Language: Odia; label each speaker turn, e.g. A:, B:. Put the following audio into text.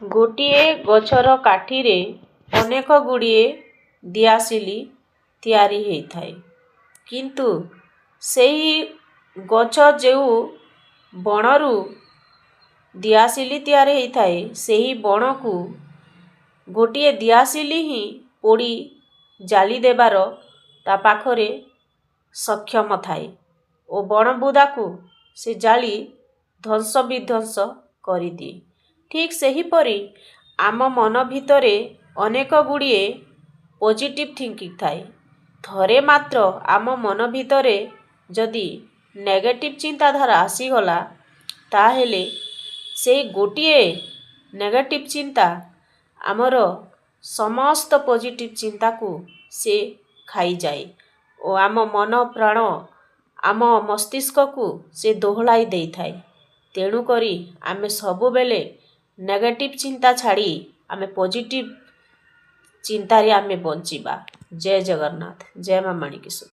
A: ଗୋଟିଏ ଗଛର କାଠିରେ ଅନେକ ଗୁଡ଼ିଏ ଦିଆସିଲି ତିଆରି ହେଇଥାଏ, କିନ୍ତୁ ସେହି ଗଛ ଯେଉଁ ବଣରୁ ଦିଆସିଲି ତିଆରି ହେଇଥାଏ, ସେହି ବଣକୁ ଗୋଟିଏ ଦିଆସିଲି ହିଁ ପୋଡ଼ି ଜାଳି ଦେବାର ତା ପାଖରେ ସକ୍ଷମ ଥାଏ ଓ ବଣ ବୁଦାକୁ ସେ ଜାଳି ଧ୍ୱଂସ ବିଧ୍ୱଂସ କରିଦିଏ। ଠିକ୍ ସେହିପରି ଆମ ମନ ଭିତରେ ଅନେକ ଗୁଡ଼ିଏ ପଜିଟିଭ୍ ଥିଙ୍କିଂ ଥାଏ। ଥରେ ମାତ୍ର ଆମ ମନ ଭିତରେ ଯଦି ନେଗେଟିଭ୍ ଚିନ୍ତାଧାରା ଆସିଗଲା, ତାହେଲେ ସେଇ ଗୋଟିଏ ନେଗେଟିଭ୍ ଚିନ୍ତା ଆମର ସମସ୍ତ ପଜିଟିଭ୍ ଚିନ୍ତାକୁ ସେ ଖାଇଯାଏ ଓ ଆମ ମନ ପ୍ରାଣ, ଆମ ମସ୍ତିଷ୍କକୁ ସେ ଦୋହଲାଇ ଦେଇଥାଏ। ତେଣୁକରି ଆମେ ସବୁବେଳେ ନେଗେଟିଭ୍ ଚିନ୍ତା ଛାଡ଼ି ଆମେ ପଜିଟିଭ୍ ଚିନ୍ତାରେ ଆମେ ବଞ୍ଚିବା। ଜୟ ଜଗନ୍ନାଥ, ଜୟ ମା ମାଣିକେଶ୍ୱରୀ।